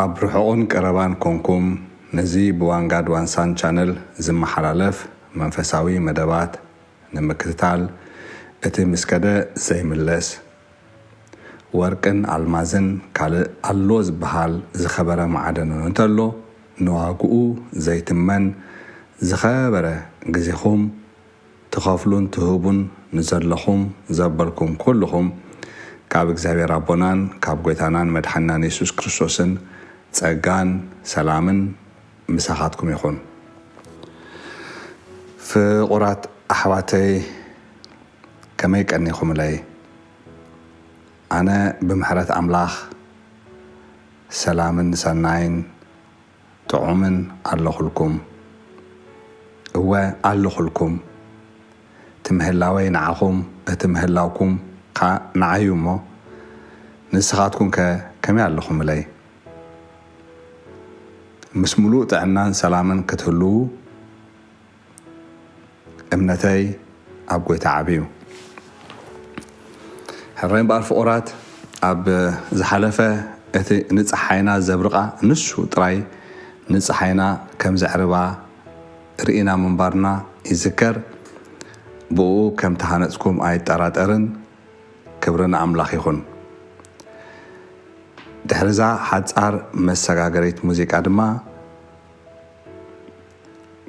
ኣብ ርሑቕን ቀረባን ኮንኩም ነዚ ብዋንጋድ ዋንሳን ቻነል ዝመሓላለፍ መንፈሳዊ መደባት ንምክትታል፣ እቲ ምስከደ ዘይምለስ ወርቅን ኣልማዝን ካልእ ኣሎ ዝበሃል ዝኸበረ ማዕደንን እንተሎ፣ ንዋግኡ ዘይትመን ዝኸበረ ግዜኹም ትኸፍሉን ትህቡን ንዘለኹም ዘበልኩም ኩልኹም፣ ካብ እግዚኣብሔር ኣቦናን ካብ ጐይታናን መድሓኒናን የሱስ ክርስቶስን ጸጋን ሰላምን ምሳኻትኩም ይኹን። ፍቑራት ኣሕዋተይ፣ ከመይ ቀኒኹምለይ? ኣነ ብምሕረት ኣምላኽ ሰላምን ሰናይን ጥዑምን ኣለኹልኩም። እወ ኣለኹልኩም። እቲ ምህላወይ ንዓኹም፣ እቲ ምህላውኩም ኸኣ ንዓዩ እሞ፣ ንስኻትኩም ከ ከመይ ኣለኹምለይ? ምስ ምሉእ ጥዕናን ሰላምን ክትህልዉ እምነተይ ኣብ ጐይታ ዓቢ እዩ። ሕራይ እምበኣር ፍቑራት፣ ኣብ ዝሓለፈ እቲ ንጸሓይና ዘብርቓ ንሱ ጥራይ ንጸሓይና ከም ዘዕርባ ርኢና ምንባርና ይዝከር። ብእኡ ከም ተሃነጽኩም ኣይጠራጠርን። ክብሪ ንኣምላኽ ይኹን። ድሕሪዛ ሓጻር መሰጋገሪት ሙዚቃ ድማ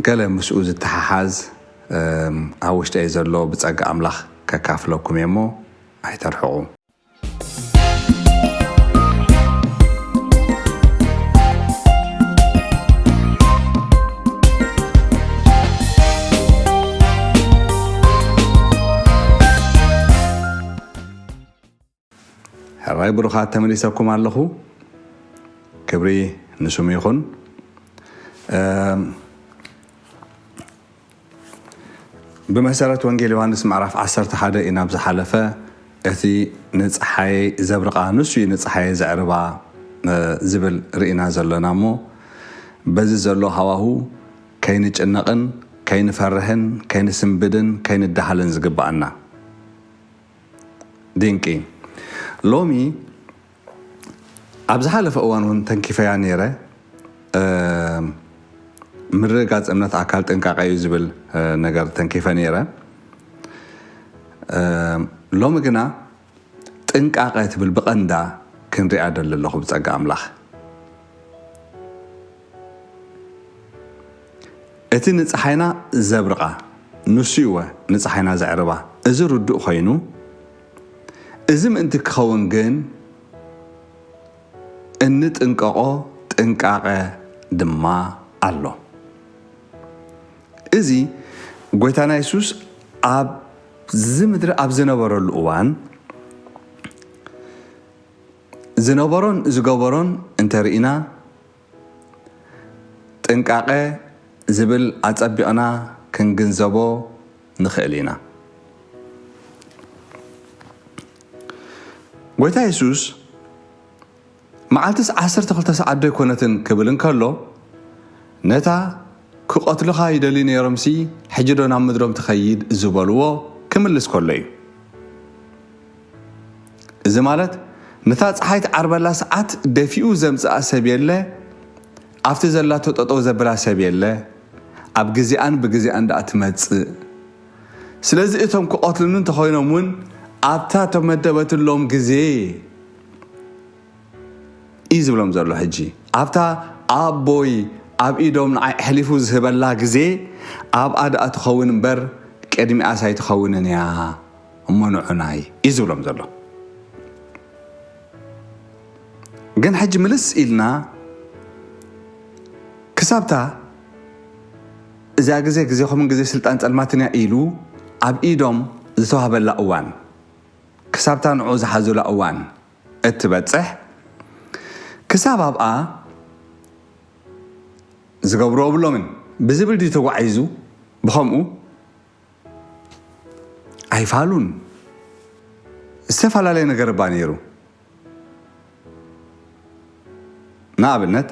ገለ ምስኡ ዝተሓሓዝ፣ እም፣ ኣብ ውሽጠይ ዘሎ ብጸጋ ኣምላኽ ከካፍለኩም እየ እሞ ኣይተርሕቑ። ሕራይ ብሩኻት፣ ተመሊሰኩም ኣለኹ። ክብሪ ንስሙ ይኹን። እም፣ ብመሰረት ወንጌል ዮሃንስ ምዕራፍ ዓሰርተ ሓደ ኢና ኣብ ዝሓለፈ እቲ ንጸሓይ ዘብርቓ ንሱ እዩ ንጸሓይ ዘዕርባ፣ እ፣ ዝብል ርኢና ዘለና እሞ፣ በዚ ዘሎ ሃዋሁ ከይንጭነቕን ከይንፈርሕን ከይንስንብድን ከይንደሃልን ዝግብኣና። ድንቂ። ሎሚ ኣብ ዝሓለፈ እዋን እውን ተንኪፈያ ነይረ። እ፣ ምርግጋጽ እምነት ኣካል ጥንቃቐ እዩ ዝብል፣ እ፣ ነገር ተንኪፈ ነይረ። እ፣ ሎሚ ግና ጥንቃቐ ትብል ብቐንዳ ክንሪኣ ደሊ ኣለኹ ብጸጋ ኣምላኽ። እቲ ንጸሓይና ዘብርቓ ንሱ እወ ንጸሓይና ዘዕርባ፣ እዚ ርዱእ ኮይኑ፣ እዚ ምእንቲ ክኸውን ግን እንጥንቀቖ ጥንቃቐ ድማ ኣሎ። እዚ ጐይታና የሱስ ኣብዚ ምድሪ ኣብ ዝነበረሉ እዋን ዝነበሮን ዝገበሮን እንተርኢና፣ ጥንቃቐ ዝብል ኣጸቢቕና ክንግንዘቦ ንኽእል ኢና። ጐይታ የሱስ፣ "መዓልትስ ዓሰርተ ክልተ ሰዓት ዶ ኣይኮነትን?" ክብል እንከሎ፣ ነታ "ክቐትሉኻ ይደልዩ ነይሮምሲ፣ ሕጂ ዶ ናብ ምድሮም ትኸይድ?" ዝበልዎ ክምልስ ከሎ እዩ። እዚ ማለት፣ ነታ ጸሓይ ትዓርበላ ሰዓት ደፊኡ ዘምጽኣ ሰብ የለ፣ ኣብቲ ዘላቶ ጠጠው ዘብላ ሰብ የለ፣ ኣብ ግዜኣን ብግዜኣን ደኣ ትመጽእ። ስለዚ እቶም ክቐትሉኒ እንተኾይኖም እውን ኣብታ ተመደበትሎም ግዜ እዩ ዝብሎም ዘሎ። ሕጂ ኣብታ ኣቦይ ኣብ ኢዶም ንዓይ ኣሕሊፉ ዝህበላ ግዜ ኣብኣ ደኣ ትኸውን እምበር ቅድሚኣስ ኣይትኸውንን እያ፣ እሞ ንዑናይ እዩ ዝብሎም ዘሎ። ግን ሕጂ ምልስ ኢልና ክሳብታ እዚኣ ግዜ ግዜኹምን ግዜ ስልጣን ጸልማትን እያ ኢሉ ኣብ ኢዶም ዝተዋህበላ እዋን፣ ክሳብታ ንዑ ዝሓዙላ እዋን እትበጽሕ፣ ክሳብ ኣብኣ ዝገብሮ የብሎምን ብዝብል ድዩ ተጓዒዙ? ብኸምኡ ኣይፋሉን። ዝተፈላለየ ነገር እባ ነይሩ። ንኣብነት፣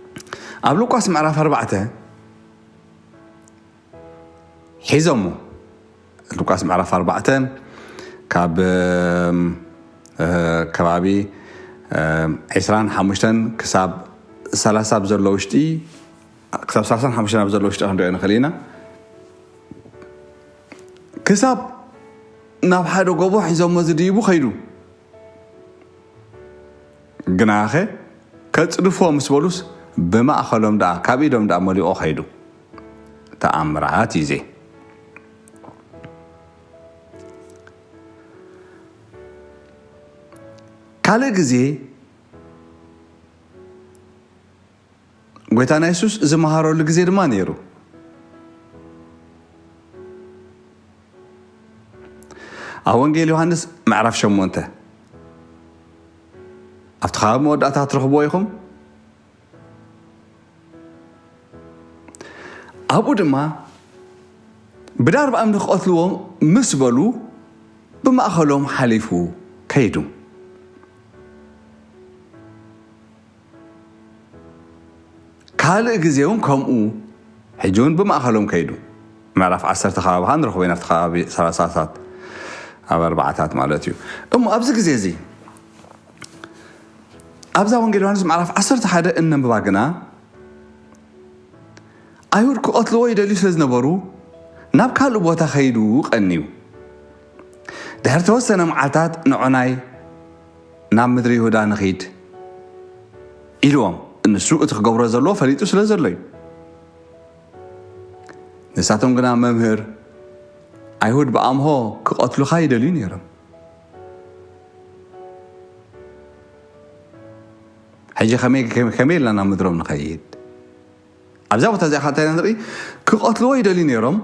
ኣብ ሉቃስ ምዕራፍ ኣርባዕተ ሒዞሞ፣ ሉቃስ ምዕራፍ ኣርባዕተ ካብ፣ እም፣ እ፣ ከባቢ፣ እም፣ ዕስራን ሓሙሽተን ክሳብ ሰላሳ ኣብ ዘሎ ውሽጢ፣ ክሳብ ሰላሳን ሓሙሽተን ኣብ ዘሎ ውሽጢ ክንሪኦ ንኽእል ኢና። ክሳብ ናብ ሓደ ጎቦ ሒዞሞ ዝድይቡ ኸይዱ። ግናኸ ከጽድፍዎ ምስ በሉስ፣ ብማእኸሎም ደኣ፣ ካብ ኢዶም ደኣ መሊቖ ኸይዱ። ተኣምራት እዩ ዘ። ካልእ ግዜ ጎይታና የሱስ ዝመሃረሉ ግዜ ድማ ነይሩ። ኣብ ወንጌል ዮሃንስ ምዕራፍ ሸሞንተ፣ ኣብቲ ከባቢ መወዳእታ ክትረኽብዎ ኢኹም። ኣብኡ ድማ ብዳርባ እምኒ ክቐትልዎ ምስ በሉ፣ ብማእኸሎም ሓሊፉ ከይዱ። ካልእ ግዜ እውን ከምኡ፣ ሕጂ እውን ብማእኸሎም ከይዱ። ምዕራፍ ዓሰርተ ከባቢ ኸዓ ንረኽቦ ኢና፣ ኣብቲ ከባቢ ሰላሳታት፣ ኣብ ኣርባዓታት ማለት እዩ። እሞ ኣብዚ ግዜ እዚ፣ ኣብዛ ወንጌል ዮሃንስ ምዕራፍ ዓሰርተ ሓደ እነንብባ ግና፣ ኣይሁድ ክቐትልዎ ይደልዩ ስለ ዝነበሩ፣ ናብ ካልእ ቦታ ኸይዱ ቐንዩ። ድሕሪ ተወሰነ መዓልታት፣ "ንዑናይ ናብ ምድሪ ይሁዳ ንኺድ" ኢልዎም። ንሱ እቲ ክገብሮ ዘለዎ ፈሊጡ ስለ ዘሎ እዩ። ንሳቶም ግና፣ "መምህር፣ ኣይሁድ ብኣምሆ ክቐትሉኻ ይደልዩ ነይሮም። ሕጂ ከመይ፣ ከመይ ኢልና ናብ ምድሮም ንኸይድ?" ኣብዛ ቦታ እዚኣ ኸዓ እንታይ ኢና ንርኢ? ክቐትልዎ ይደልዩ ነይሮም።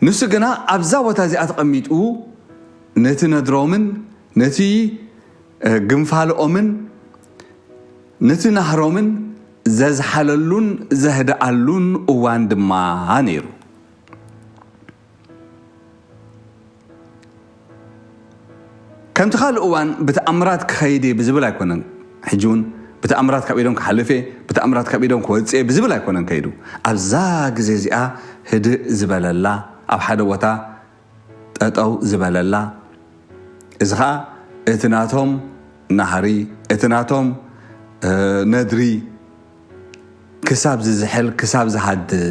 ንሱ ግና ኣብዛ ቦታ እዚኣ ተቐሚጡ ነቲ ነድሮምን ነቲ፣ እ፣ ግንፋልኦምን ነቲ ናህሮምን ዘዝሓለሉን ዘህድኣሉን እዋን ድማ ነይሩ። ከምቲ ካልእ እዋን ብተኣምራት ክኸይድ እየ ብዝብል ኣይኮነን። ሕጂ እውን ብተኣምራት ካብ ኢዶም ክሓልፍ እየ፣ ብተኣምራት ካብ ኢዶም ክወፅእ እየ ብዝብል ኣይኮነን ከይዱ። ኣብዛ ግዜ እዚኣ ህድእ ዝበለላ፣ ኣብ ሓደ ቦታ ጠጠው ዝበለላ፣ እዚ ኸዓ እቲ ናቶም ናህሪ፣ እቲ ናቶም፣ እ፣ ነድሪ ክሳብ ዝዝሕል፣ ክሳብ ዝሃድእ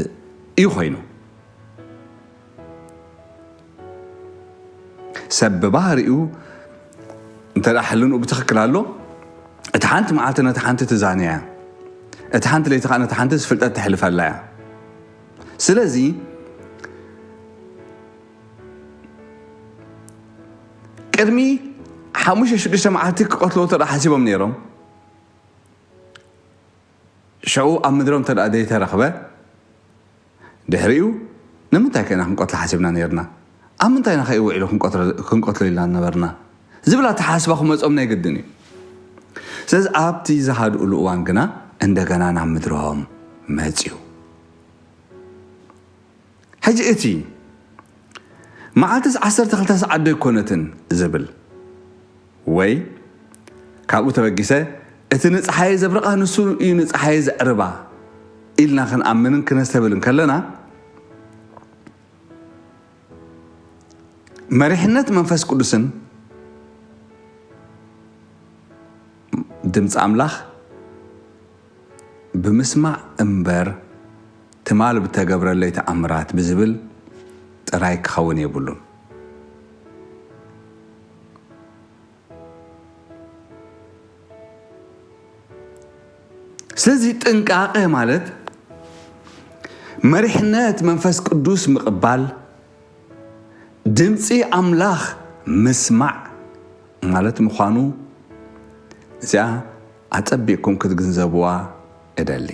እዩ ኮይኑ። ሰብ ብባህሪኡ እንተ ደኣ ሕልንኡ ብትኽክል ኣሎ፣ እቲ ሓንቲ መዓልቲ ነቲ ሓንቲ ትዛንያ እያ። እቲ ሓንቲ ለይቲ ኸዓ ነቲ ሓንቲ ፍልጠት ተሕልፈላ እያ። ስለዚ፣ ቅድሚ ሓሙሽተ ሽዱሽተ መዓልቲ ክቐትልዎ እንተ ደኣ ሓሲቦም ነይሮም፣ ሽዑ ኣብ ምድሮም እንተ ደኣ ዘይተረኽበ፣ ድሕሪኡ፣ "ንምንታይ ከ ኢና ክንቀትሎ ሓሲብና ነይርና? ኣብ ምንታይ ኢና ከ ውዒሉ ክንቀትሎ፣ ክንቀትሎ ኢልና ነበርና?" ዝብል ኣተሓሳስባ ክመጾም ናይ ግድን እዩ። ስለዚ ኣብቲ ዝሃድኡሉ እዋን ግና እንደገና ናብ ምድሮም መጽዩ። ሕጂ እቲ "መዓልትስ ዓሰርተ ክልተ ሰዓት ዶ ኣይኮነትን?" ዝብል፣ ወይ ካብኡ ተበጊሰ፣ "እቲ ንጸሓየ ዘብርቓ ንሱ እዩ ንጸሓየ ዘዕርባ" ኢልና ክንኣምንን ክነስተብልን ከለና፣ መሪሕነት መንፈስ ቅዱስን ድምፂ ኣምላኽ ብምስማዕ እምበር፣ ትማል ብተገብረለይ ተኣምራት ብዝብል ጥራይ ክኸውን የብሉን። ስለዚ ጥንቃቐ ማለት መሪሕነት መንፈስ ቅዱስ ምቕባል፣ ድምፂ ኣምላኽ ምስማዕ ማለት ምዃኑ፣ እዚኣ ኣጸቢቕኩም ክትግንዘብዋ እደሊ።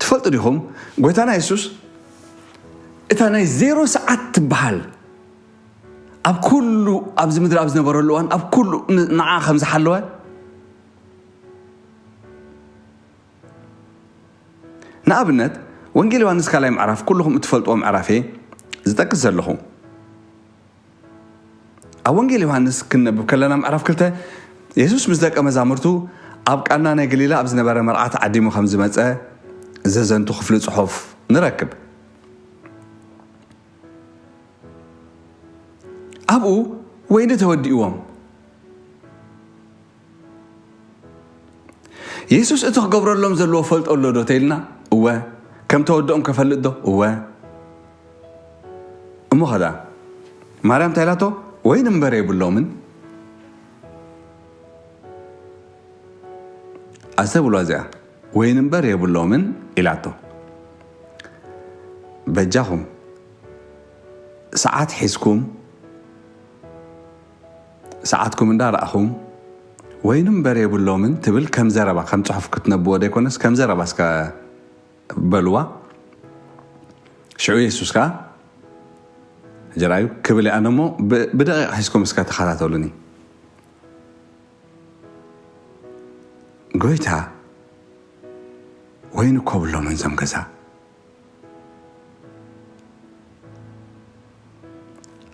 ትፈልጡ ዲኹም፣ ጎይታና የሱስ እታ ናይ ዜሮ ሰዓት ትበሃል፣ ኣብ ኩሉ ኣብዚ ምድሪ ኣብ ዝነበረሉ እዋን ኣብ ኩሉ ን-፣ ንዓ ከም ዝሓለወ፣ ንኣብነት፣ ወንጌል ዮሃንስ ካልኣይ ምዕራፍ፣ ኩልኹም እትፈልጥዎ ምዕራፍ እየ ዝጠቅስ ዘለኹ። ኣብ ወንጌል ዮሃንስ ክንነብብ ከለና፣ ምዕራፍ ክልተ፣ የሱስ ምስ ደቀ መዛሙርቱ ኣብ ቃና ናይ ገሊላ ኣብ ዝነበረ መርዓ ተዓዲሙ ከም ዝመጸ ዘዘንቱ ክፍሊ ጽሑፍ ንረክብ። ኣብኡ ወይኒ ተወዲእዎም። የሱስ እቲ ክገብረሎም ዘለዎ ፈልጦ ኣሎ ዶ ተይልና? እወ። ከም ተወድኦም ከፈልጥ ዶ? እወ። እሞ ኸዳ ማርያም እንታይ ኢላቶ? ወይኒ እምበር የብሎምን። ኣስተብልዋ እዚኣ፣ ወይኒ እምበር የብሎምን ኢላቶ። በጃኹም ሰዓት ሒዝኩም፣ ሰዓትኩም እንዳረኣኹም፣ ወይኒ እምበር የብሎምን ትብል ከም ዘረባ፣ ከም ጽሑፍ ክትነብዎ ዘይኮነስ ከም ዘረባ እስከ በልዋ። ሽዑ የሱስ ከኣ ጀራዩ ክብል እየ ኣነ እሞ ብ-፣ ብደቂቕ ሒዝኩም እስከ ተኸታተሉኒ። ጎይታ፣ ወይኒ እኮ ብሎምን እዞም ገዛ።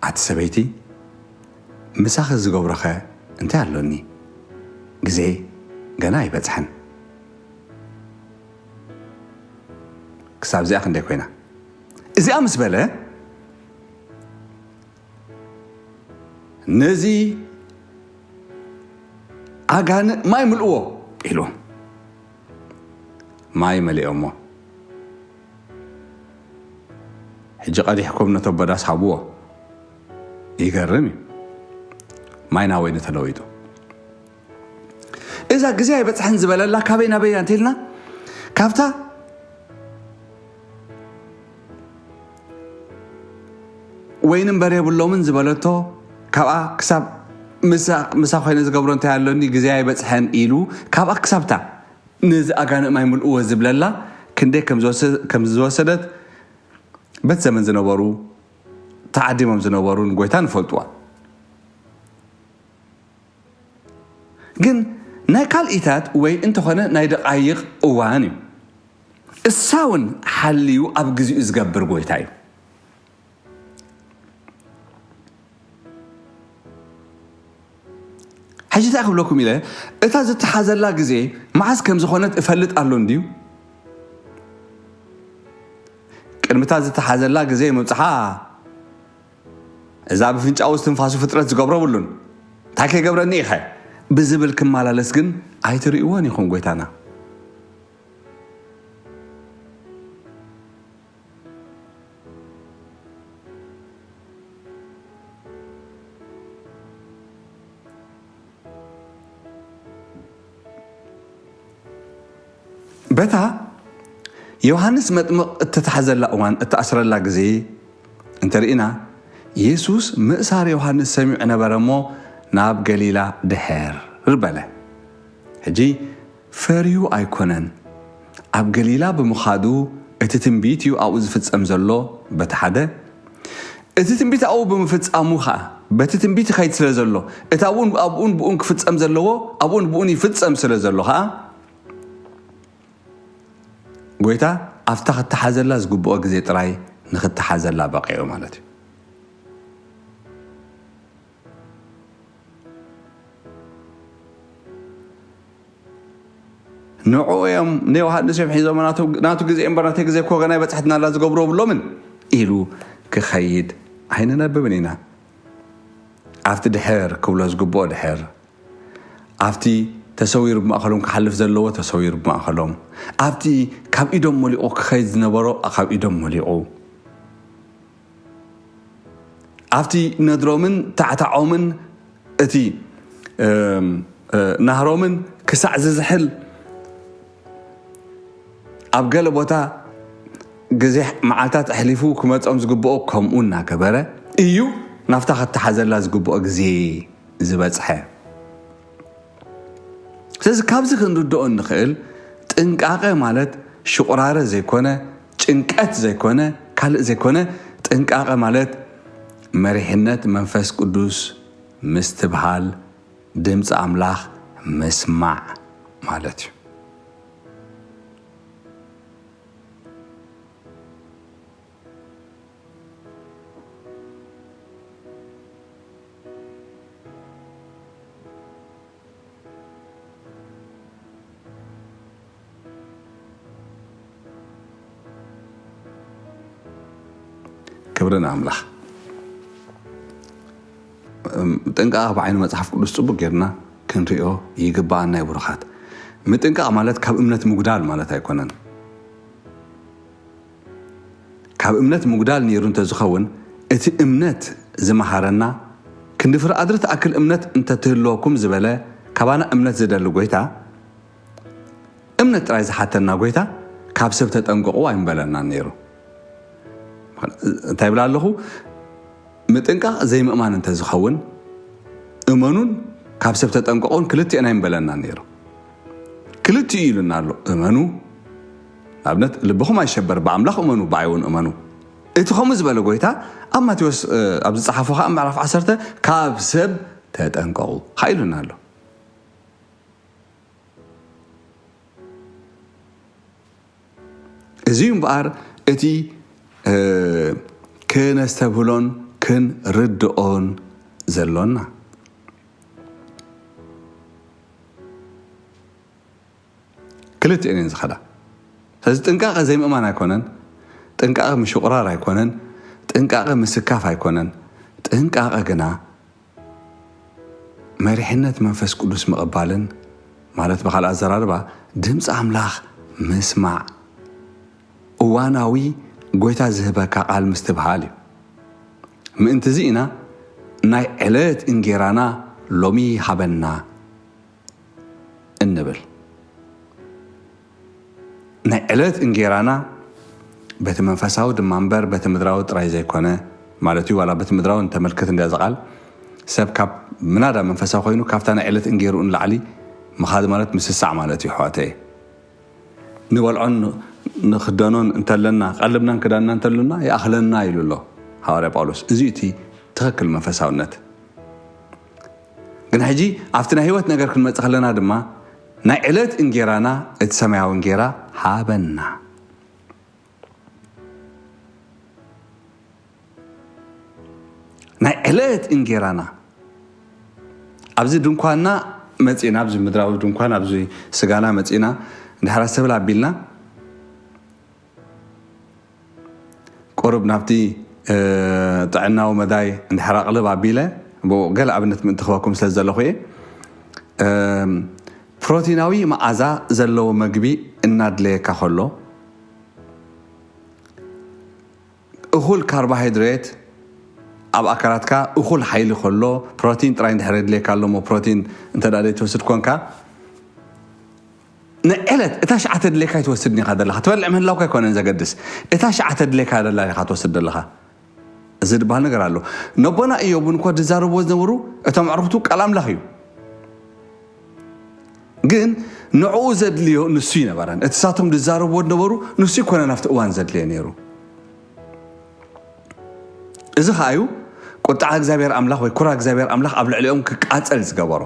ኣቲ ሰበይቲ፣ ምሳኺ ዝገብሮኸ እንታይ ኣሎኒ? ግዜ ገና ኣይበጽሐን። ክሳብ እዚኣ ክንደይ ኮይና? እዚኣ ምስ በለ፣ ነዚ ኣጋንእ ማይ ምልእዎ ኢሉ። ማይ መሊኦሞ። ሕጂ ቀዲሕኩም ነቶ በዳስ ሃብዎ። ይገርም እዩ። ማይ ናብ ወይኒ ተለዊጡ። እዛ ግዜ ኣይበጽሐን ዝበለላ ካበይ ናበይ እያ እንተኢልና፣ ካብታ ወይኒ እምበር የብሎምን ዝበለቶ፣ ካብኣ ክሳብ ምሳ፣ ምሳ ኮይነ ዝገብሮ እንታይ ኣሎኒ፣ ግዜ ኣይበጽሐን ኢሉ፣ ካብኣ ክሳብታ ነዚ ኣጋንእ ማይ ምልእዎ ዝብለላ ክንደይ ከም ዝወሰ-፣ ከም ዝወሰደት በቲ ዘመን ዝነበሩ ተዓዲሞም ዝነበሩን ጎይታን ይፈልጥዋ። ግን ናይ ካልኢታት ወይ እንተኾነ ናይ ደቓይቕ እዋን እዩ። እሳ እውን ሓልዩ ኣብ ግዜኡ ዝገብር ጎይታ እዩ። ሕጂ እንታይ ክብለኩም ኢለ፣ እታ ዝተሓዘላ ግዜ መዓስ ከም ዝኾነት እፈልጥ ኣሎ እንድዩ? ቅድሚ እታ ዝተሓዘላ ግዜ ምብጽሓ፣ እዛ ብፍንጫኡ እስትንፋሱ ፍጥረት ዝገብሮ ብሉን፣ እንታይ ከይገብረኒ ኢኸ? ብዝብል ክመላለስ ግን ኣይትርእይዎን ኢኹም ጎይታና። በታ ዮሃንስ መጥምቕ እተታሕዘላ እዋን፣ እተኣስረላ ግዜ እንተርኢና፣ የሱስ ምእሳር ዮሃንስ ሰሚዑ ነበረ እሞ፣ ናብ ገሊላ ድሕር በለ። ሕጂ ፈርዩ ኣይኮነን። ኣብ ገሊላ ብምኻዱ እቲ ትንቢት እዩ ኣብኡ ዝፍጸም ዘሎ፣ በቲ ሓደ። እቲ ትንቢት ኣብኡ ብምፍጻሙ ኸኣ፣ በቲ ትንቢት ይኸይድ ስለ ዘሎ፣ እቲ ኣብኡን፣ ኣብኡን ብኡን ክፍጸም ዘለዎ፣ ኣብኡን ብኡን ይፍጸም ስለ ዘሎ ኸኣ፣ ጎይታ ኣብታ ክተሓዘላ ዝግብኦ ግዜ ጥራይ ንክተሓዘላ በቒዑ ማለት እዩ። ንዕኡ እዮም ንዮሃንስ እዮም ሒዞሞ፣ ናቱ፣ ናቱ ግዜ እምበር ናተይ ግዜ እኮ ገና ኣይበጽሐትን ኣላ፣ ዝገብርዎ ብሎምን ኢሉ ክኸይድ ኣይንነብብን ኢና። ኣብቲ ድሕር ክብሎ ዝግብኦ ድሕር፣ ኣብቲ ተሰዊሩ ብማእከሎም ክሓልፍ ዘለዎ ተሰዊሩ ብማእከሎም፣ ኣብቲ ካብ ኢዶም መሊቑ ክኸይድ ዝነበሮ ካብ ኢዶም መሊቑ፣ ኣብቲ ነድሮምን ታዕታዖምን እቲ፣ እም፣ እ፣ ናህሮምን ክሳዕ ዝዝሕል፣ ኣብ ገለ ቦታ ግዜ መዓልታት ኣሕሊፉ ክመጾም ዝግብኦ ከምኡ እናገበረ እዩ ናብታ ክተሓዘላ ዝግብኦ ግዜ ዝበጽሐ። ስለዚ ካብዚ ክንርድኦ እንኽእል ጥንቃቐ ማለት ሽቑራረ ዘይኮነ፣ ጭንቀት ዘይኮነ፣ ካልእ ዘይኮነ፣ ጥንቃቐ ማለት መሪሕነት መንፈስ ቅዱስ ምስትብሃል፣ ድምፂ ኣምላኽ ምስማዕ ማለት እዩ። ክብሪ ንኣምላኽ። ጥንቃቐ ብዓይኒ መጽሓፍ ቅዱስ ጽቡቅ ጌርና ክንሪኦ ይግባኣና። ይብሩኻት፣ ምጥንቃቕ ማለት ካብ እምነት ምጉዳል ማለት ኣይኮነን። ካብ እምነት ምጉዳል ነይሩ እንተዝኸውን፣ እቲ እምነት ዝመሃረና፣ ክንዲ ፍርኣድሪ ትኣክል እምነት እንተትህልወኩም ዝበለ ካባና እምነት ዝደሊ ጎይታ፣ እምነት ጥራይ ዝሓተና ጎይታ፣ ካብ ሰብ ተጠንቀቑ ኣይምበለናን ነይሩ። እንታይ ይብል ኣለኹ? ምጥንቃቕ ዘይምእማን እንተዝኸውን፣ እመኑን ካብ ሰብ ተጠንቀቑን ክልቲኤን ኣይምበለናን ነይሩ። ክልቲኡ ኢሉና ኣሎ። እመኑ፣ ንኣብነት ልብኹም ኣይሸበር፣ ብኣምላኽ እመኑ፣ ብኣይ እውን እመኑ። እቲ ከምኡ ዝበለ ጎይታ ኣብ ማቴዎስ ኣብ ዝጸሓፎ ከዓ ምዕራፍ ዓሰርተ ካብ ሰብ ተጠንቀቑ ኢሉና ኣሎ። እዚ እዩ እምበኣር እቲ ክነስተብህሎን ክንርድኦን ዘሎና። ክልቲኤን እየን ዝኸዳ። ስለዚ ጥንቃቐ ዘይምእማን ኣይኮነን፣ ጥንቃቐ ምሽቑራር ኣይኮነን፣ ጥንቃቐ ምስካፍ ኣይኮነን። ጥንቃቐ ግና መሪሕነት መንፈስ ቅዱስ ምቕባልን፣ ማለት ብኻልእ ኣዘራርባ ድምፂ ኣምላኽ ምስማዕ፣ እዋናዊ ጎይታ ዝህበካ ቃል ምስትብሃል እዩ። ምእንቲ እዚ ኢና ናይ ዕለት እንጌራና ሎሚ ሃበና እንብል። ናይ ዕለት እንጌራና በቲ መንፈሳዊ ድማ እምበር በቲ ምድራዊ ጥራይ ዘይኮነ ማለት እዩ። ዋላ በቲ ምድራዊ እንተመልክት እንዲያ ዝቓል ሰብ ካብ ምናዳ መንፈሳዊ ኮይኑ ካብታ ናይ ዕለት እንጌርኡ ንላዕሊ ምኻድ ማለት ምስሳዕ ማለት እዩ። ኣሕዋተየ፣ ንበልዖን ንኽደኖን እንተለና፣ ቀልብናን ክዳንና እንተለና ይኣኽለና ኢሉ ኣሎ ሃዋርያ ጳውሎስ። እዚ እቲ ትኽክል መንፈሳውነት። ግን ሕጂ ኣብቲ ናይ ህይወት ነገር ክንመጽእ ከለና ድማ ናይ ዕለት እንጌራና እቲ ሰማያዊ እንጌራ ሃበና። ናይ ዕለት እንጌራና ኣብዚ ድንኳንና መጺና፣ ኣብዚ ምድራዊ ድንኳን፣ ኣብዚ ስጋና መጺና፣ እንድሕር ኣስተብል ኣቢልና፣ ቁሩብ ናብቲ ጥዕናዊ መዳይ እንድሕር ኣቕልብ ኣቢለ፣ ብኡ ገለ ኣብነት ምእንቲ ክበኩም ስለ ዘለኹ እየ። ፕሮቲናዊ መኣዛ ዘለዎ መግቢ እናድለየካ ከሎ፣ እኹል ካርቦሃይድሬት ኣብ ኣካላትካ እኹል ሓይሊ ከሎ፣ ፕሮቲን ጥራይ እንድሕር የድልየካ ኣሎ እሞ፣ ፕሮቲን እንተ ደኣ ዘይትወስድ ኮንካ፣ ንዕለት እታ ሸዓተ ድሌካ ኣይትወስድን ኢኻ ዘለኻ። ትበልዕ ምህላውካ ኣይኮነን ዘገድስ፣ እታ ሸዓተ ድሌካ ደላ ኢኻ ትወስድ ዘለኻ። እዚ ድበሃል ነገር ኣሎ። ነቦና ኢዮብ እውን እኮ ዝዛረብዎ ዝነበሩ እቶም ኣዕሩኽቱ ቃል ኣምላኽ እዩ። ግን ንዕኡ ዘድልዮ ንሱ ይነበረን። እቲ ሳቶም ዝዛረብዎ ዝነበሩ ንሱ ይኮነን ኣብቲ እዋን ዘድልዮ ነይሩ። እዚ ኸኣ እዩ ቁጥዓ እግዚኣብሔር ኣምላኽ ወይ ኩራ እግዚኣብሔር ኣምላኽ ኣብ ልዕሊኦም ክቃጸል ዝገበሮ።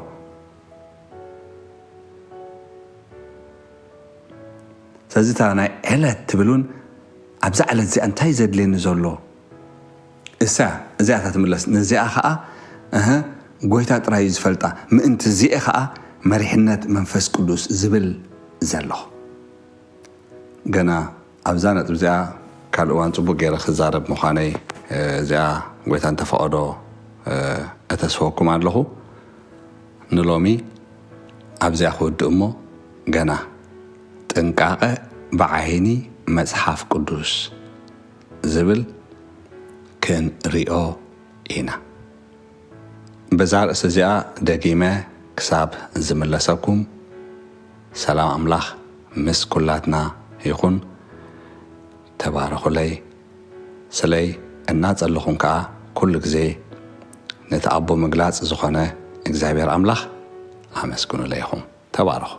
ስለዚ እታ ናይ ዕለት ትብል እውን ኣብዛ ዕለት እዚኣ እንታይ ዘድልየኒ ዘሎ? እሳ እዚኣ እታ ትምለስ። ነዚኣ ኸኣ፣ እህ፣ ጎይታ ጥራይ እዩ ዝፈልጣ። ምእንቲ እዚኤ ኸኣ መሪሕነት መንፈስ ቅዱስ ዝብል ዘለኹ። ገና ኣብዛ ነጥቢ እዚኣ ካልእ እዋን ጽቡቕ ገይረ ክዛረብ ምዃነይ፣ እ፣ እዚኣ ጎይታ እንተፈቐዶ፣ እ፣ እተስፈኩም ኣለኹ። ንሎሚ ኣብዚኣ ክውድእ እሞ ገና ጥንቃቐ ብዓይኒ መጽሓፍ ቅዱስ ዝብል ክንሪኦ ኢና። በዛ ርእሲ እዚኣ ደጊመ ክሳብ ዝምለሰኩም፣ ሰላም ኣምላኽ ምስ ኩላትና ይኹን። ተባረኹለይ። ስለይ እናጸለኹም ከኣ ኩሉ ግዜ ነቲ ኣቦ ምግላጽ ዝኾነ እግዚኣብሔር ኣምላኽ ኣመስግኑለይ ኢኹም። ተባረኹ።